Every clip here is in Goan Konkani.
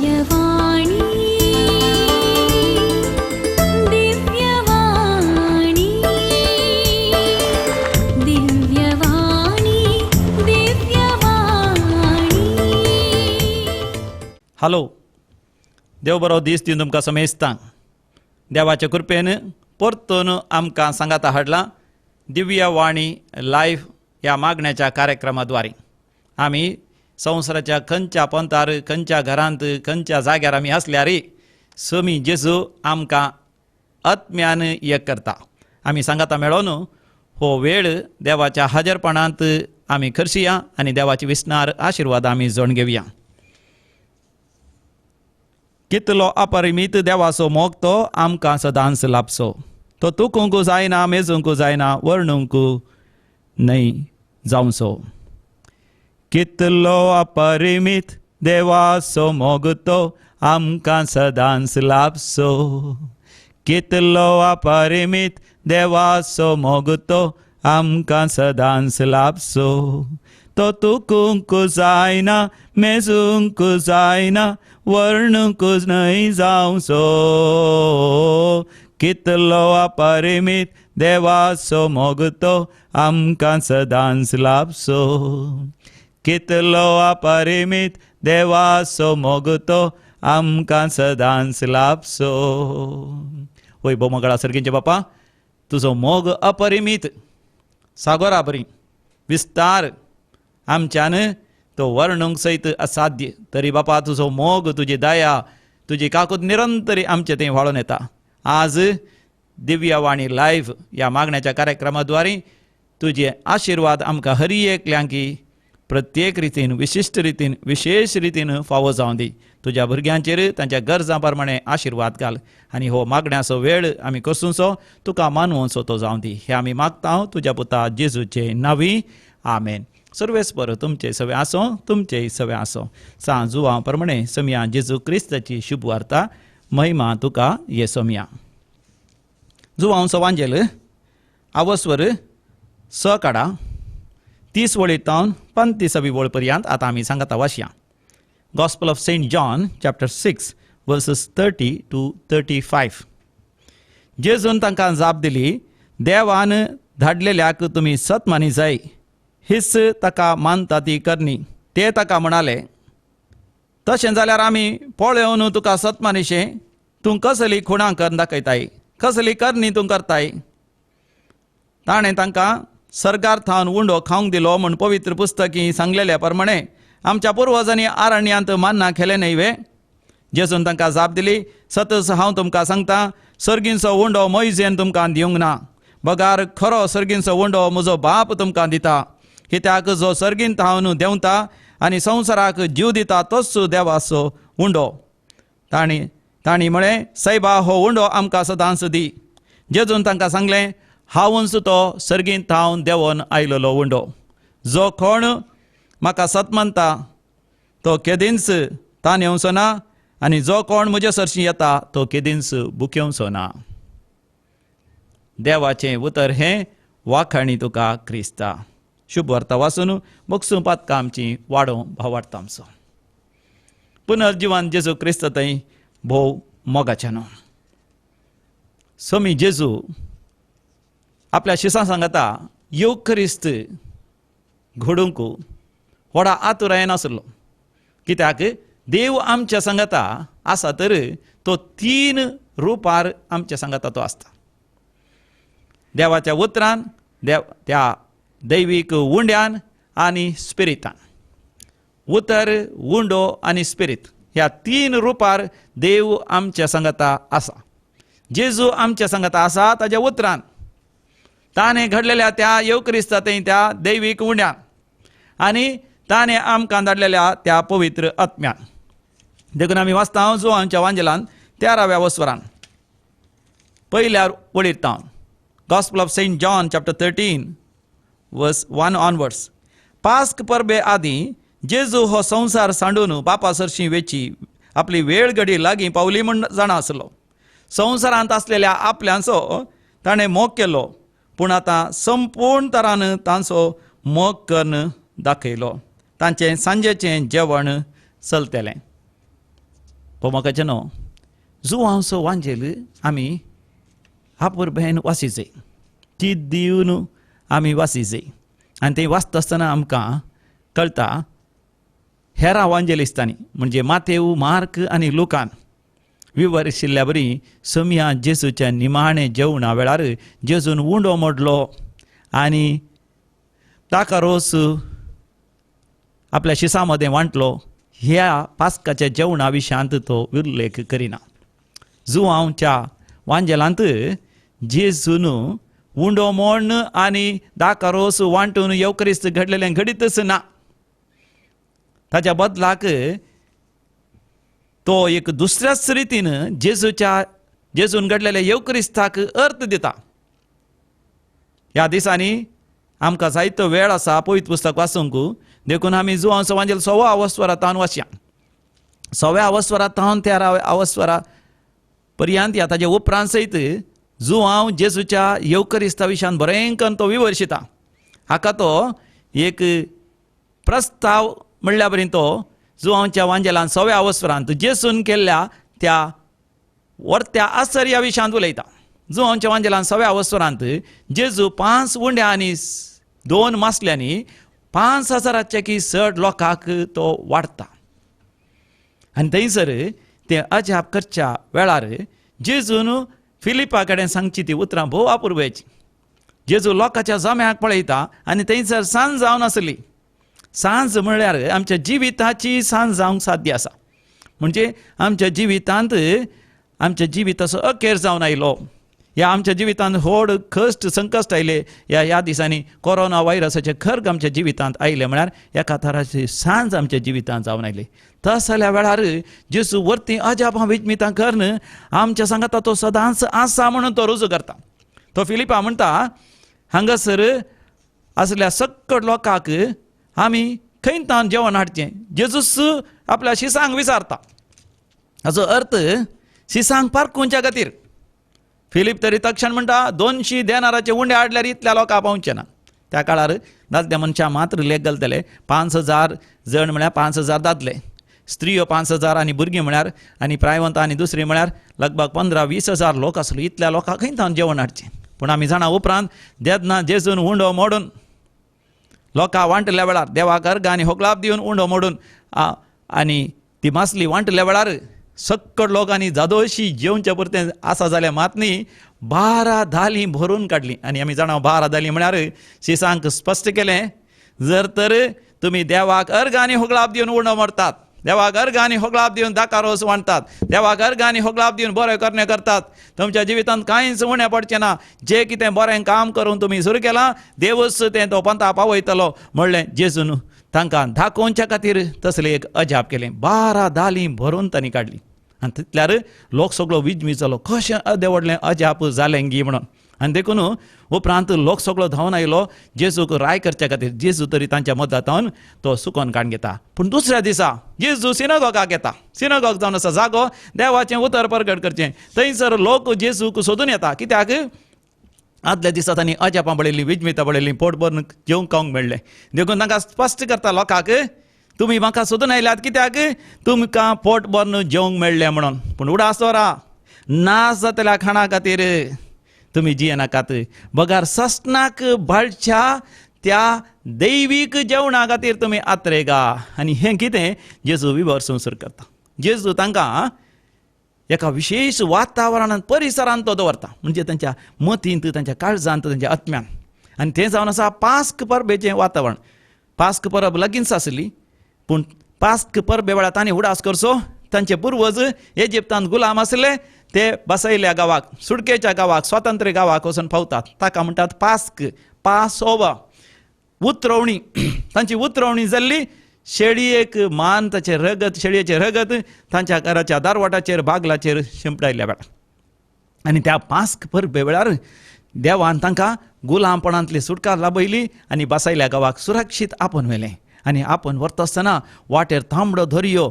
दिव्यवाणी, दिव्यवाणी, दिव्यवाणी, दिव्यवाणी. हॅलो, देव बरो दीस दिवन तुमकां समेस्तांक. देवाच्या कृपेन परतून आमकां सांगाता हाडला दिव्यवाणी लायव्ह ह्या मागण्याच्या कार्यक्रमाद्वारे. आमी संवसाराच्या खंयच्या पंथार, खंयच्या घरांत, खंयच्या जाग्यार आमी आसल्यार समी जेजू आमकां आत्म्यान एक करता. आमी सांगाता मेळोन हो वेळ देवाच्या हाजरपणांत आमी खर्शिया आनी देवाची विसनार आशिर्वाद आमी जोड घेवया. कितलो अपरिमीत देवाचो मोग तो आमकां सदांच लाभचो. तो तुकूंक जायना, मेजूंक जायना, वर्णूंक न्हय जावचो. कितलो अपरिमीत देवाचो मोग तो आमकां सदांच लाभचो. कितलो अपरिमीत देवाचो मोग तो आमकां सदांच लाभचो. तो तुकूंक जायना, मेजूंक जायना, वर्णूंक न्हय जावचो. कितलो अपरिमीत देवाचो मोग तो आमकां सदांच लाभचो. कितलो अपरिमीत देवाचो मोग तो आमकां सदांच लाभचो. वय भोवमगळा सर्गींचे बापा, तुजो मोग अपरिमीत सागोरा बरी विस्तार, आमच्यान तो वर्णूंक सयत असाध्य. तरी बापा तुजो मोग, तुजी दया, तुजी काकूत निरंतरी आमचे थंय व्हाळून येता. आज दिव्यवाणी लायव्ह ह्या मागण्याच्या कार्यक्रमाद्वारे तुजे आशिर्वाद आमकां हरी एकल्यांकी प्रत्येक रितीन, विशिश्ट रितीन, विशेश रितीन फावो जावं दी. तुज्या भुरग्यांचेर तांच्या गरजां प्रमाणे आशिर्वाद घाल आनी हो मागण्याचो वेळ आमी कसुंचो तुका मानवचो तो जावं दी. हें आमी मागता तुज्या पुता जेजूचे नांवी, आमेन. सर्वेस्पर तुमचे सवे आसो, तुमचे सवे आसो. सा जुवां प्रमाणे समिया जेजू क्रिस्ताची शुभ वार्ता. महिमा तुका ये सोमिया. जुवांचो वांजेल आवस्वर स काडा 30 वळी तावन 35वी वळ पर्यंत आतां आमी सांगता वाचया. Gospel of Saint John chapter 6 verses 30 to 35. जेजून तांकां जाप दिली, देवान धाडलेल्याक तुमी सत मानी जाय, हीच ताका मानता ती करणी. ते ताका म्हणाले, तशें जाल्यार आमी पळोवन तुका सत मानिशें, तूं कसली खुणां करून दाखयताय, कसली करणी तूं करताय? ताणें तांकां सर्गार थावन उंडो खावंक दिलो म्हूण पवित्र पुस्तकी सांगलेल्या प्रमाणे आमच्या पुर्वजांनी आरण्यांत मान्ना खेलें न्हय वे? जेजून तांकां जाप दिली, सतच हांव तुमकां सांगता, सर्गींचो उंडो मोयजेन तुमकां दिवंक ना, बगार खरो सर्गींचो उंडो म्हजो बाप तुमकां दिता. कित्याक जो सर्गीन थावन देंवता आनी संवसाराक जीव दिता तोच देवाचो उंडो. तांणी तांणी म्हळें, सायबा, हो उंडो आमकां सदांच दी. जेजून तांकां सांगलें, हांवूच तो सर्गीन थावन देंवोन आयलेलो उंडो. जो कोण म्हाका सत मानता तो केदींच ताण येवचो ना आनी जो कोण म्हजे सरशी येता तो केदींच भुकेवचो ना. देवाचें उतर हें. वाखाणी तुका क्रिस्ता. शुभ वार्ता वाचून बगसूं पातकां आमची वाडोवं भावार्थ आमचो. पुनर्जिवन जेजू क्रिस्त थंय भोव मोगाचें न्हू. समी जेजू आपल्या शिसां सांगता येवक्रिस्त घडूंक व्हडा आतुरायेन आसलो. कित्याक देव आमच्या सांगता आसा तर तो तीन रुपार आमच्या सांगता तो आसता. देवाच्या उतरान, देव त्या दैवीक उंड्यान आनी स्पिरितान. उतर, उंडो आनी स्पिरीत ह्या तीन रुपार देव आमच्या सांगता आसा. जेजू आमच्या सांगता आसा ताज्या उतरान, ताणें घडलेल्या त्या येवक्रिस्ता थंय त्या दैवीक उंड्यान आनी ताणें आमकां धाडलेल्या त्या पवित्र आत्म्यान. देखून आमी वाचता जो आमच्या वांजेलान 13व्या वस्वरान पयल्या वळीर तावन. Gospel of Saint John chapter 13 verse 1 onwards. पास्क परबे आदीं जेजू हो संवसार सांडून बापा सरशी वेची आपली वेळ घडी लागीं पावली म्हूण जाणा आसलो. संवसारांत आसलेल्या आपल्यांचो ताणें मोग केलो, पूण आतां संपूर्ण तरान तांचो मोग करून दाखयलो. तांचें सांजेचें जेवण चलतलें. पोमोकाचें न्हू जुवांचो वांजेल आमी आपुरबेन वासीचे चित दिवन आमी वासीचे आनी तें वाचता आसतना आमकां कळटा हेरां वांजेलिस्तांनी म्हणजे मातेव, मार्क आनी लुकान विवरिशिल्ल्या बरी सोमया जेजूच्या निमाणें जेवणा वेळार जेजून उंडो मोडलो आनी ताका रोस आपल्या शिसा मदें वांटलो. ह्या पास्काच्या जेवणा विशयांत तो उल्लेख करिना. जुवांच्या वांजेलांत जेजून उंडो मोडन आनी दाका रोस वांटून येवक्रिस्त घडलेलें घडीतच ना. ताच्या बदलाक तो एक दुसऱ्याच रितीन जेजून घडलेल्या येवक्रिस्ताक अर्थ दिता. ह्या दिसांनी आमकां जायतो वेळ आसा पवित्र पुस्तक वाचूंक, देखून आमी जुवांचो वांजेल 100 अवस्वरा तावन वाचया. 100 अवस्वरा तावन 13 अवस्वरा पर्यंत या ताजे उपरांत सयत जुवांव जेजूच्या येवकरिस्ता विशयान बरें करून तो विवर्शिता. हाका तो एक प्रस्ताव म्हणल्या बरी तो जुवांच्या वांजेलान 100 अवस्वरांत जेजून केल्ल्या त्या वर्त्या आसर्या विशयांत उलयता. जुवांच्या वांजेलान 100 अवस्वरांत जेजू 5 उंड्या आनी 2 मासल्यांनी 5000 की चड लोकांक तो वाडटा. आनी थंयसर ते अजाप करच्या वेळार जेजून फिलिपा कडेन सांगची ती उतरां भोव अपुरबायेची. जेजू लोकांच्या जम्याक पळयता आनी थंयसर सांज जावन आसली. सांज म्हणल्यार आमच्या जिविताची सांज जावंक साध्य आसा, म्हणजे आमच्या जिवितांत आमच्या जिविताचो अखेर जावन आयलो, ह्या आमच्या जिवितांत व्हड कश्ट संकश्ट आयले, ह्या ह्या दिसांनी कोरोना व्हायरसाचे खर्ग आमच्या जिवितांत आयले म्हळ्यार एका तराची सांज आमच्या जिवितांत जावन आयली. तसल्या वेळार जेजू वरती अजापां विजमितां करून आमच्या सांगाता तो सदांच आसा म्हणून तो रुजू करता. तो फिलिपा म्हणटा हांगासर आसल्या सक्कड लोकांक आमी खंय तावन जेवण हाडचें. जेजूस आपल्या शिसांक विचारता. हाचो अर्थ शिसांक पारखुंच्या खातीर. फिलीप तरी तक्षण म्हणटा 200 देनाराचे उंडे हाडल्यार इतल्या लोकांक पावचे ना. त्या काळार दादल्या मनशां मात्र लेख घालतले 5000 जण म्हळ्यार 5000 दादले, स्त्रियो 5000 आनी भुरगीं म्हळ्यार आनी प्रायवंत आनी दुसरी म्हळ्यार लगभग 15-20 हजार लोक आसलो. इतल्या लोकांक खंय तावन जेवण हाडचें. पूण आमी जाणा उपरांत जेन्ना जेजून उंडो मोडून लोकां वांटल्या वेळार देवाक अर्घ आनी होगलाप दिवन उंडो मोडून आनी ती मासली वांटल्या वेळार सक्कड लोकांनी जादोशी जेवच्या पुरतें आसा जाल्यार मात न्ही 12 धाली भरून काडली. आनी आमी जाणा 12 धाली म्हळ्यार शिसांक स्पश्ट केलें जर तर तुमी देवाक अर्घ आनी होगलाप दिवन उंडो मोडतात, देवाक अर्घ आनी होगलाप दिवन दाकारोस वांटतात, देवाक अर्घ आनी होगलाप दिवन बरें करणे करतात, तुमच्या जिवितांत कांयच उणें पडचें ना, जें कितें बरें काम करून तुमी सुरू केलां देवच तें तो पंथा पावयतलो म्हणलें जेजून तांकां दाखोवच्या खातीर तसलें एक अजाप केलें. 12 धाली भरून तांणी काडली आनी तितल्यार लोक सगळो विजमीत जालो कशें अदें व्हडलें अजाप जालें गी म्हणून. आनी देखून उपरांत लोक सगळो धांवन आयलो जेजूक राय करच्या खातीर. जेजू तरी तांच्या मदतान तो सुकोन काडून घेता. पूण दुसऱ्या दिसा जेजू सिनागोगाक येता. सिनागोग जावन आसा जागो देवाचें उतर परगट करचें. थंयसर लोक जेजूक सोदून येता. कित्याक आदल्या दिसा तांणी अजापां पळयलीं, विजमितां पळयलीं, पोट भरून जेवंक खावंक मेळ्ळें. देखून तांकां स्पश्ट करता लोकांक तुमी म्हाका सोदून आयल्यात कित्याक तुमकां पोट भरून जेवंक मेळ्ळें म्हणून. पूण उडास दवरा नाश जातल्या खाणा खातीर तुमी जियेनाकात, बगार ससनाक बाळच्या त्या दैवीक जेवणा खातीर तुमी आत्रेगा. आनी हें कितें जेजू विवर संसर करता. जेजू तांकां एका विशेश वातावरणांत परिसरांत तो दवरता, म्हणजे तांच्या मतींत, तांच्या काळजांत, तांच्या आत्म्यान. आनी तें जावन आसा पास्क परबेचें वातावरण. पास्क परब लागींच आसली, पूण पास्क परबे वेळार तांणी उडास करचो तांचे पुर्वज इजिप्तांत गुलाम आसले ते बसयल्या गांवाक, सुटकेच्या गांवाक, स्वातंत्र्य गांवाक वचून पावतात. ताका म्हणटात पास्क, पास ओवा, उतरवणी. तांची उतरवणी जाल्ली. शेळयेक मान ताचें रगत, शेळयेचें रगत तांच्या घराच्या दारवाटाचेर बागलाचेर शिंपडायल्या वेळार. आनी त्या पास्क परबे वेळार देवान तांकां गुलामपणांतली सुटका लाभयली आनी बसयल्या गांवाक सुरक्षीत आपोवन व्हेलें. आनी आपोवन व्हरता आसतना वाटेर तांबडो दर्यो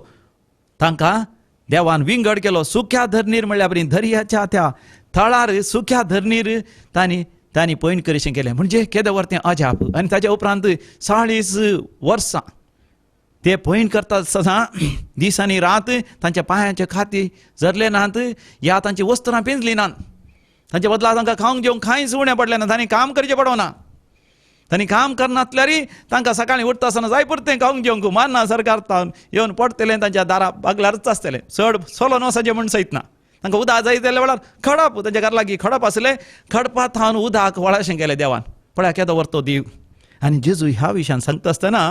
तांकां देवान विंगड केलो. सुक्या धरणीर म्हणल्यार बरी दर्याच्या त्या थळार सुक्या धरणीर तांणी तांणी पयण करीशें केलें. म्हणजे केदें व्हर तें अजाप. आनी ताच्या उपरांत 40 वर्सां ते पयण करता आसतना दीस आनी रात तांच्या पांयांचे खाती जरले नात या तांची वस्त्रां पिंजली नात. तांच्या बदला तांकां खावंक जेवंक कांयच उणें पडलें ना. तांणी काम करचें पडना. तांणी काम करनातल्यारी तांकां सकाळीं उठता आसतना जाय पुरतें खावंक जेवंक मान्ना सरकार येवन पडटलें तांच्या दारा बागल्यारच आसतलें. चड सोलोन वचचें म्हूण सयत ना. तांकां उदक जाय जाल्यार वेळार खडप तांच्या घरा लागीं खडप आसलें, खडपा थावन उदक व्हळाशें गेलें देवान. पळया केदो व्हरतो देव. आनी जेजू ह्या विशयान सांगता आसतना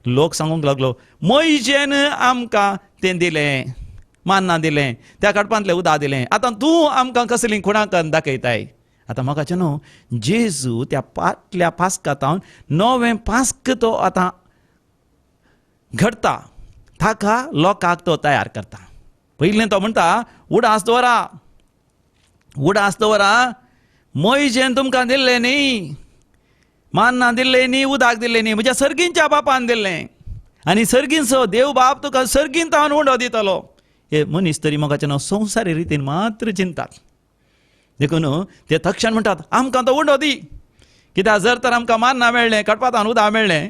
लोक सांगूंक लागलो, मोयजेन आमकां तें दिलें, मान्ना दिलें, त्या खडपांतलें उदक दिलें, आतां तूं आमकां कसलीं खुणां करून दाखयताय. आतां म्हाका न्हू जेजू त्या पाटल्या पास्कातावन नवें पास्क तो आतां घडटा, ताका लोकांक तो तयार करता. पयलें तो म्हणटा उडास दवरा, उडास दवरा, मोयजेन तुमकां दिल्लें न्ही, मान्ना दिल्लें न्ही, उदक दिल्लें न्ही, म्हज्या सर्गींच्या बापान दिल्लें. आनी सर्गींचो देव बाप तुका सर्गीन तावन उंडो दितलो. हे मनीस तरी म्हाका न्हू संवसारी रितीन मात्र चिंतात. देखून ते तक्षण म्हणटात आमकां तो उंडो दी, कित्याक जर तर आमकां मान्ना मेळ्ळें, खडपातान उदक मेळ्ळें,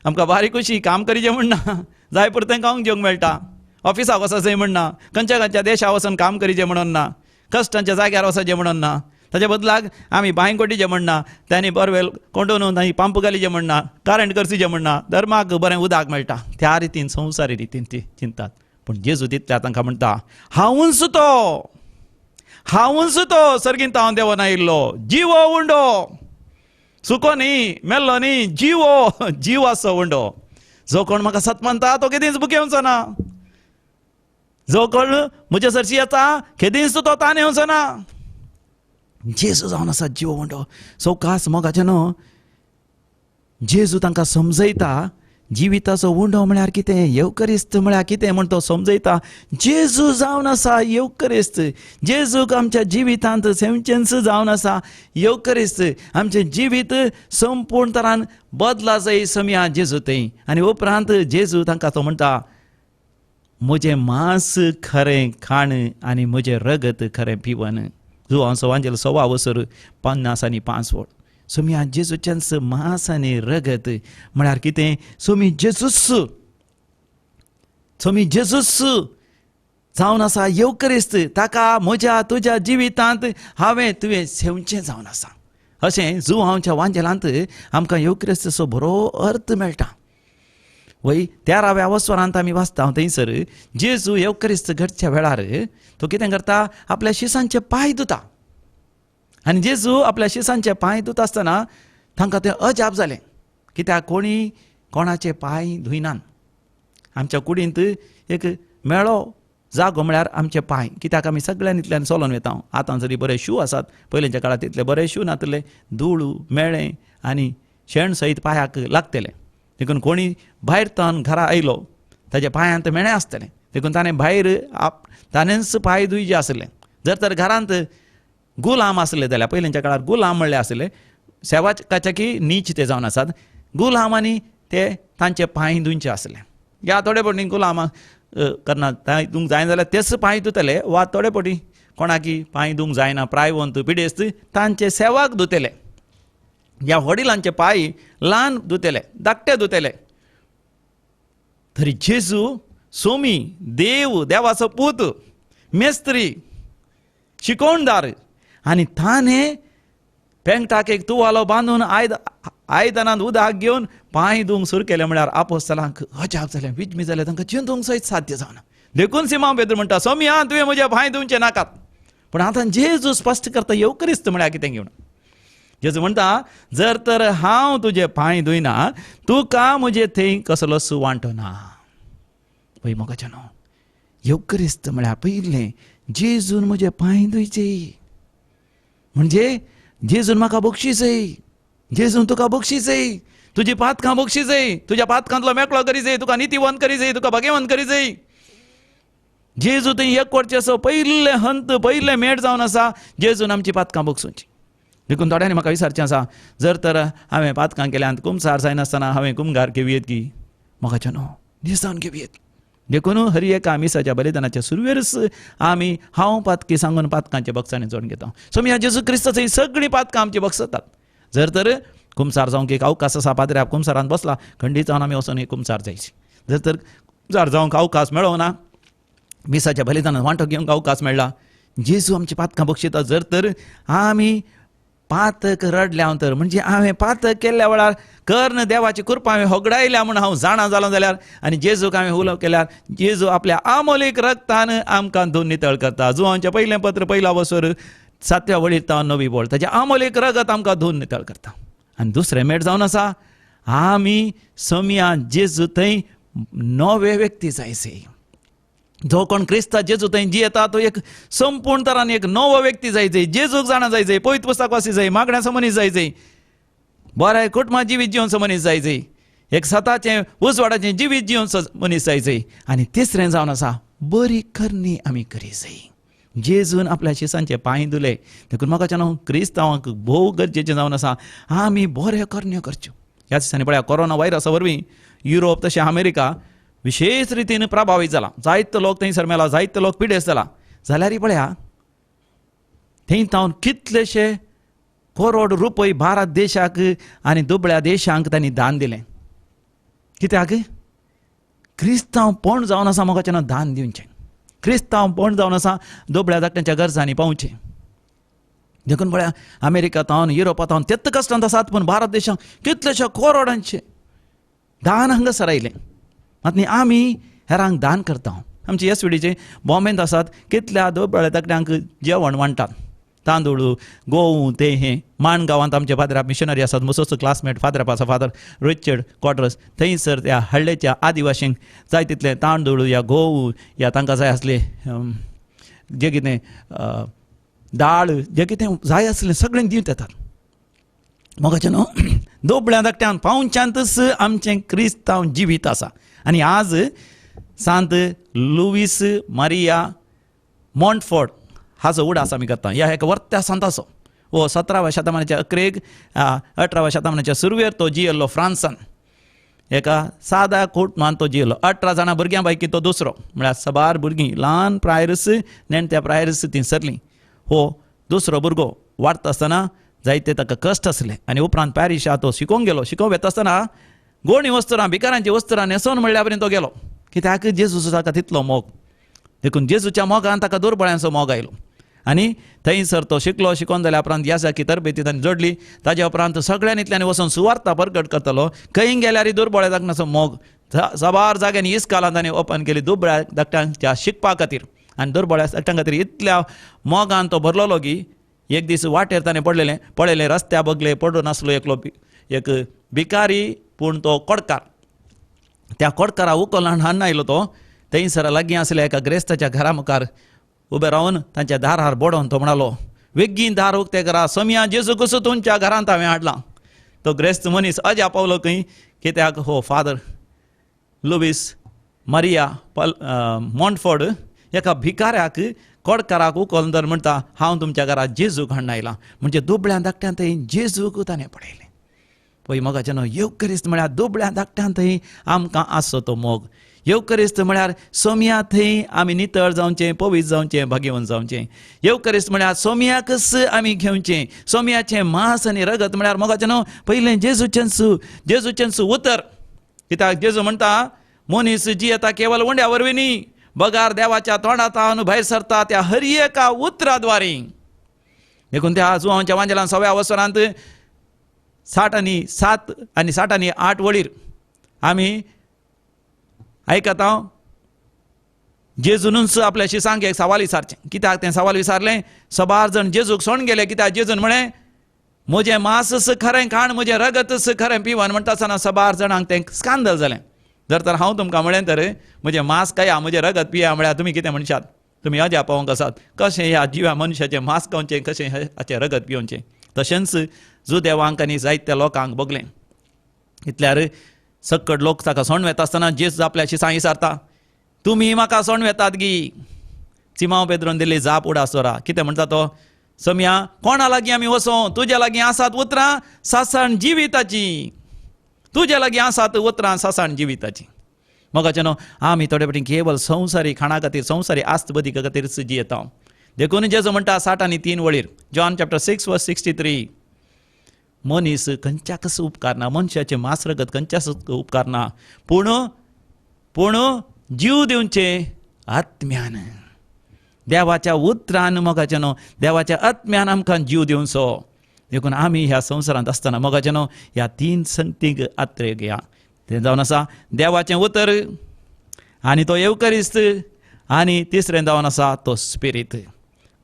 आमकां बारीक खुशी काम करीचें म्हण ना, जाय पुरतें खावंक जेवंक मेळटा, ऑफिसाक वचचें म्हण ना, खंयच्या खंयच्या देशा वचून काम करीचें म्हणून ना, कश्टांच्या जाग्यार वचचें म्हणून ना, ताच्या बदलाक आमी बांय कोटीचें म्हण ना, तांणी बोरवेल कोंडून तांणी पंप घालीचें म्हण ना, करंट करचें म्हण ना, धर्माक बरें उदक मेळटा. त्या रितीन संवसारी रितीन ती चिंतात. पूण जेजू तितल्या तांकां म्हणटा, हांवूच तो, हांवूच तो सर्गींत हांव देंवन आयिल्लो, जिवो उंडो, सुको न्ही, मेल्लो न्ही, जिवो, जीव आसो उंडो. जो कोण म्हाका सत मानता तो केदींच भुकेवचो ना, जो कोण म्हजे सरशी येता केदींच तो ताण येवचो ना. जेजू जावन आसा जिवो उंडो. सवकास मोगाचें न्हू जेजू तांकां समजयता जिविताचो उंडो म्हळ्यार कितें, येवकरिस्त म्हळ्यार कितें म्हण तो समजयता. जेजू जावन आसा येवकरिस्त. जेजूक आमच्या जिवितांत सेवचेंच जावन आसा येवकरिस्त. आमचें जिवीत संपूर्ण तरान बदला जाय समया जेजू थंय. आनी उपरांत जेजू तांकां तो म्हणटा, म्हजें मांस खरें खाण आनी म्हजें रगत खरें पिवन. जुवांव सवांजेल 1.25 वसर 55 वोळ. सोमी जेजूचेंच मांस आनी रगत म्हळ्यार कितें? सोमी जेजूस, सोमी जेजूस जावन आसा येवकरिस्त. ताका म्हज्या तुज्या जिवितांत हांवें तुवें सेवचें जावन आसा. अशें जुवांवच्या वांजेलांत आमकां येवकरिस्ताचो बरो अर्थ मेळटा. वय 13व्या वस्वरांत आमी वाचता थंयसर जेजू येवकरिस्त घडच्या वेळार तो कितें करता, आपल्या शिसांचे पांय धुता. आनी जेजू आपल्या शिसांचे पांय धुता आसतना तांकां तें अजाप जालें, कित्याक कोणी कोणाचे पांय धुयनात. आमच्या कुडींत एक मेळो जागो म्हळ्यार आमचे पांय, कित्याक आमी सगळ्यान इतल्यान चलोन वता. आतां जरी बरे शू आसात, पयलींच्या काळांत तितले बरे शू नातले, धूळ मेळ्ळें आनी शेण सयत पांयाक लागतलें. देखून कोणी भायर तावन घरा आयलो ताच्या पांयांत मेळें आसतलें, देखून ताणें भायर ताणेंच पांय धुयचे आसलें. जर तर घरांत गुलाम आसले जाल्यार, पयलींच्या काळार गुलाम म्हणले आसले, सेवाकाच्या की नीच ते जावन आसात, गुलामांनी ते तांचे पांय धुवचे आसले. या थोडे पटी गुलामां करना धुवंक जायना जाल्यार तेच पांय धुतले, वा थोडे पटी कोणाकी पांय धुवंक जायना प्रायवंत पिडेस्त तांचे सेवाक धुतले, ह्या वडिलांचे पांय ल्हान धुतले, धाकटे धुतले. तरी जेजू सोमी देव, देवाचो पूत, मेस्त्री, शिकोवणदार, आनी ताणें पेंगटाक एक तुवालो बांदून आयदनांत उदक घेवन पांय धुवंक सुरू केलें. म्हळ्यार आपोस्तलांक अजाप जालें, विजमी जालें, तांकां चिंतूंक सयत साध्य जावना. देखून सिमांव पेद्रू म्हणटा, सोमया तुवें म्हजे पांय धुवचे नाकात. पूण आतां जेजू स्पश्ट करता येवकरिस्त म्हळ्यार कितें घेवन. जेजू म्हणटा, जर तर हांव तुजे पांय धुयना तुका म्हजे थंय कसलोच वांटो ना. पळय मोगाच्या न्हू, येवकरिस्त म्हळ्यार पयलें जेजून म्हजे पांय धुयचे, म्हणजे जेजून म्हाका बक्षीसय, जेजून तुका बक्षीसय, तुजी पातकां बक्षीसय, तुज्या पातकांतलो मेकळो करीजय, तुका नितीवंत करीजय, तुका भाग्यवंत करीजय. जेजू थंय एकवटचें पयलें हंत, पयलें मेट जावन आसा जेजून आमची पातकां बक्षुची. देखून थोड्यांनी म्हाका विचारचें आसा, जर तर हांवें पातकां केल्यात कुमसार जायनासतना हांवें कुमगार घेवयेत की? म्हाका न्हू निजावन घेवयेत. देखून हर एका मिसाच्या बलिदानाच्या सुरवेरच आमी हांव पातकी सांगून पातकांचे बक्षांनी जोडून घेता. सो ह्या जेजू क्रिस्ताची सगळीं पातकां आमची बक्षतात. जर तर कुमसार जावंक एक अवकाश आसा, पाद्र्या कुमसारान बसला, खंडीत जावन आमी वचून एक कुमसार जायची. जर तर जार जावंक अवकाश मेळोंक ना, मिसाच्या बलिदानान वांटो घेवंक अवकाश मेळ्ळा, जेजू आमची पातकां बक्षिता. जर तर आमी पातक रडल्या तर, म्हणजे हांवें पातक केल्ल्या वेळार कर्ण देवाची कृपा हांवें होगडायल्या म्हूण हांव जाणा जालो जाल्यार आनी जेजूक हांवें उलोवप केल्यार जेजू आपल्या आमोलीक रक्तान आमकां धुवन नितळ करता. जुवांचें पयलें पत्र पयला वसर 7व्या वळीर तावन 9वी वळ, ताचें आमोलीक रगत आमकां धुवन नितळ करता. आनी दुसरें मेट जावन आसा, आमी सोमया जेजू थंय नवे व्यक्ती जायचे. जो कोण क्रिस्ता जेजू थंय जियेता तो एक संपूर्ण तरान एक नवो व्यक्ती जायचे. जेजूक जाणा जायचे, पवित्र पुस्तक वाची जाय, मागण्याचो मनीस जायचे, बरें कुटुंबा जिवीत जिवनचो मनीस जायचे, एक सताचें उजवाडाचें जिवीत जिवनचो मनीस जायचे. आनी तिसरें जावन आसा, बरी करणी आमी करी जाय. जेजून आपल्या शिसांचे पांय धुले. देखून म्हाका न्हू क्रिस्तांवांक भोव गरजेचें जावन आसा आमी बऱ्यो करण्यो करच्यो. ह्या दिसांनी पळया कोरोना व्हायरसा वरवीं युरोप तशें अमेरिका विशेष रितीन प्रभावीत जाला. जायते लोक थंयसर मेला, जायते लोक पिडेस्त जाला. जाल्यार पळया थंय तावन कितलेशे करोड रुपये भारत देशाक आनी दुबळ्या देशांक तांणी दान दिलें. कित्याक? क्रिस्तांवपण जावन आसा म्हाका दान दिवचें, क्रिस्तांवपण जावन आसा दुबळ्या धाकट्यांच्या गरजांनी पावचें. देखून पळया अमेरिका तावन युरोपा तावन तेत्त कश्टांत आसात, पूण भारत देशांक कितलेशे करोडांचे दान हांगासर आयलें. मात न्ही आमी हेरांक दान करता. आमचे एस वी डीचे बॉम्बेंत आसात कितल्या दुबळ्या धाकट्यांक जेवण वांट्टात, तांदूळ गोंव ते हें. माण गांवांत आमचे फादर मिशनरी आसात, मुसोचो क्लासमेट फादर आसा, फादर रिचर्ड क्वाड्रस. थंयसर त्या हळ्ळेच्या आदिवासींक जाय तितले तांदूळ या गोंव या तांकां जाय आसले जे कितें दाळ जे कितें जाय आसलें सगळें दिवन येतात. मोगाचें न्हू दुबळ्या धाकट्यान पावच्यातच आमचें क्रिस्तांव जिवीत आसा. आनी आज सांत लुवीस मारिया मॉन्टफोर्ड हाचो उडास आमी करता. ह्या एका वर्त्या सांताचो हो 17व्या शतमानाच्या अकरेक 18व्या शतमानाच्या सुरवेर तो जियेल्लो फ्रांसान. एका सादा कुटुंबान तो जियेल्लो. 18 जाणां भुरग्यां पैकी तो दुसरो, म्हळ्यार सबार भुरगीं ल्हान प्रायरस नेणट्या प्रायरस तीं सरलीं. हो दुसरो भुरगो वाडटा आसतना जायते ताका कश्ट आसले आनी उपरांत पॅरिशा तो शिकोवंक गेलो. शिकोवंक वेता आसतना गोणी वस्त्रां भिकारांची वस्त्रां न्हेसोवन म्हणल्या पर्यंत तो गेलो. कित्याक? जेजूचो ताका तितलो मोग. देखून जेजूच्या मोगान ताका दुर्बळ्यांचो मोग आयलो आनी थंयसर तो शिकलो. शिकोवन जाल्या उपरांत याजाकी तरबेती ताणें जोडली. ताज्या उपरांत सगळ्यांनी इतल्यान वचून सुवार्ता परगट करतलो. खंय गेल्यार दुर्बळ्या धाकणाचो मोग. साबार जाग्यांनी इस्कालां ताणें ओपन केली दुबळ्या धाकट्यांच्या शिकपा खातीर. आनी दुर्बळ्या धाकट्यां खातीर इतल्या मोगान तो भरलेलो की एक दीस वाटेर ताणें पडलेलें पळयलें, रस्त्या बगले पडून आसलो एकलो एक भिकारी, पूण तो कोडकार. त्या कोडकारा उखलून हाडून आयलो तो. थंयसर लागीं आसल्या एका ग्रेस्ताच्या घरा मुखार उबे रावन तांच्या दारार बडोवन तो म्हणालो, वेगीन दार उक्तें करा, सोमया जेजू कसो तुमच्या घरांत हांवें हाडलां. तो ग्रेस्त मनीस अजा पावलो खंय, कित्याक हो फादर लुवीस मारिया मॉन्टफोर्ड एका भिकाऱ्याक कोडकाराक उखलून तर म्हणटा हांव तुमच्या घरांत जेजूक हाडून आयलां. म्हणजे दुबळ्या धाकट्यान थंय जेजूक ताणें पळयलें. पळय मोगाचें न्हू येवकरिस्त म्हळ्यार दुबळ्या धाकट्यान थंय आमकां आसचो तो मोग. येवकरिस्त म्हळ्यार सोमया थंय आमी नितळ जावचें, पवित्र जावचें, भाग्यवंत जावचें. येवकरिस्त म्हळ्यार सोमयाकच आमी घेवचें. सोमयाचें मांस आनी रगत म्हळ्यार मोगाचें न्हू पयलें जेजूचेंच उतर. कित्याक जेजू म्हणटा मनीस जियेता केवल उंड्या वरवीं न्ही, बगार देवाच्या तोंडांत भायर सरता त्या हर एका उतराद्वारी. देखून त्या जुवांच्या वांजेलान 6व्या वसरांत 60 आनी 7 आनी 60 आनी 8 वळीर आमी आयकता जेजूनच आपल्या शिसांक एक सवाल विचारचें. कित्याक तें सवाल विचारलें? सबार जण जेजूक सोण गेले. कित्याक जेजून म्हळें म्हजें मांस खरें खाण, म्हजें रगतच खरें पिवन. म्हणटा आसतना सबार जाणांक तें स्कांदल जालें. जर तर हांव तुमकां म्हळें तर म्हजें मांस खाया म्हजें रगत पिया म्हळ्यार तुमी कितें म्हणशात? तुमी अजा पावोंक आसात. कशें ह्या जिव्या मनशाचें मांस खावचें, कशें हाचें रगत पिवचें? तशेंच जुदेवांक आनी जायत्या लोकांक भोगलें. इतल्यार सक्कड लोक ताका सोण वेता आसतना जेजू आपल्या शिसां विचारता, तुमी म्हाका सोण वेतात गी? सिमांव पेद्रोन दिल्ली जाप उडास दवरा. कितें म्हणटा तो? सोमया कोणा लागीं आमी वचों? तुज्या लागीं आसात उतरां सासण जिविताची, तुज्या लागीं आसात उतरां सासण जिविताची. मोगाचें न्हू आमी थोडे फावटी केवल संवसारी खाणा खातीर, संवसारी आस्त बदिका खातीरच जियेता. देखून जेजू म्हणटा 60 आनी 3 वळीर, जॉन चॅप्टर 6 वर्स 63, मनीस खंयच्याकच उपकारना, मनशाचें मांस रगत खंयच्याच उपकारना, पूण पूण जीव दिवचें आत्म्यान, देवाच्या उतरान मोगाचें न्हू, देवाच्या आत्म्यान आमकां जीव दिवचो. देखून आमी ह्या संवसारांत आसतना मोगाचें न्हू ह्या तीन संगतींक आत्रे घेया. तें जावन आसा देवाचें उतर आनी तो येवकरिस्त आनी तिसरें जावन आसा तो स्पिरीत.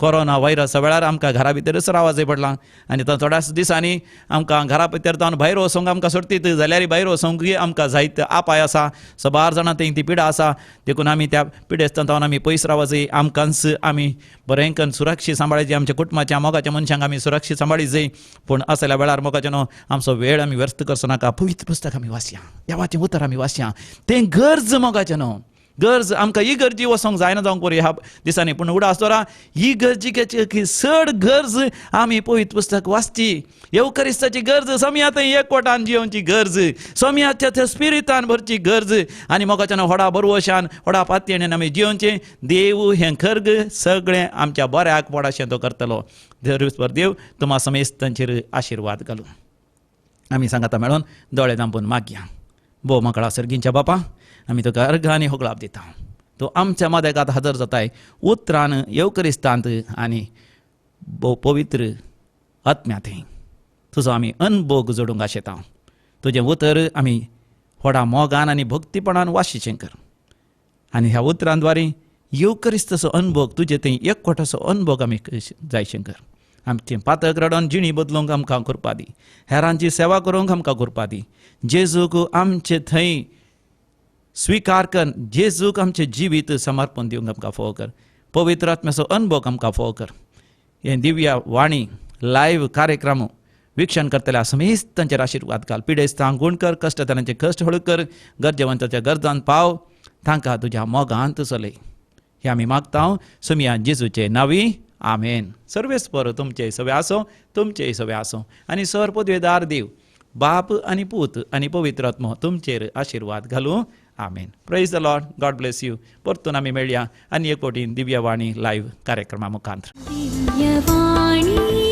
कोरोना व्हायरसा वेळार आमकां घरा भितरच रावचें पडलां आनी थोड्याच दिसांनी आमकां घरा भितर जावन भायर वचोंक आमकां सोडटीत जाल्यार भायर वचोंकूय आमकां जायते अपाय आसा. सबार जाणां थंय ती पिडा आसा, देखून आमी त्या पिडेस्तां जावन आमी पयस रावचें. आमकांच आमी बरें करून सुरक्षीत सांबाळचें, आमच्या कुटुंबाच्या मोगाच्या मनशांक आमी सुरक्षीत सांबाळी. पूण असल्या वेळार मोगाचें न्हू आमचो वेळ आमी व्यर्थ करचो नाका. पवित्र पुस्तक आमी वाचया, देवाचें उतर आमी वाचया, तें गरज मोगाचें न्हू गरज. आमकां ही गरजी वचोंक जायना जावंक बरी ह्या दिसांनी, पूण उडास दवरा ही गरजेची चड गरज आमी पवित्र पुस्तक वाचची. येवकरिस्ताची गरज, सोम्या थंय एकवटान जियोवची गरज, सोम्याच्या त्या स्पिरितान भरची गरज आनी मोगाच्यान व्हडा बरवशान व्हडा पातयेन आमी जियोवचें. देव हें खर्ग सगळें आमच्या बऱ्याक व्हडाशें तो करतलो. देव देव तुमा समेस्तांचेर आशिर्वाद घालूं. आमी सांगाता मेळोन दोळे धांपून मागया. भोव माकळा सर्गींच्या बापा, आमी तुका अर्घ आनी होगळाप दिता. तो आमच्या मदेकात हजर जाताय उतरान येवकरिस्तांत आनी भोव पवित्र आत्म्यांत तुजो आमी अनभोग जोडूंक आशेता. तुजें उतर आमी व्हडा मोगान आनी भक्तीपणान वाशीचें कर आनी ह्या उतरांद्वारी येवकरिस्ताचो अनभोग, तुजे थंय एकवटाचो अनभोग आमी जायशें कर. आमचें पातक रडोन जिणी बदलूंक आमकां कृपा दी, हेरांची सेवा करूंक आमकां कृपा दी. जेजूक आमचे थंय स्विकार कर, जेजूक आमचें जिवीत समर्पण दिवंक आमकां फोव कर. पवित्र आत्म्याचो अनुभव आमकां फोव कर. हें दिव्या वाणी लायव्ह कार्यक्रम वीक्षण करतल्या समेस्तांचेर आशिर्वाद घाल. पिडेस्तांक गुण कर, कश्ट कश्ट हळू कर, गरजेवंताच्या गरजान पाव, तांकां तुज्या मोगांत चलय. हें आमी मागता सोमया जेजूचे नांवी, आमेन. सर्वेस्पर तुमचे सवे आसो, तुमचे सवे आसो आनी सर पदवेदार देव बाप आनी पूत आनी पवित्र आत्मो तुमचेर आशिर्वाद घालूं. आमेन. Praise the Lord. God bless you. परतून आमी मेळया आनी एक फावटी दिव्यवाणी लायव्ह कार्यक्रमा मुखांत. दिव्यवाणी.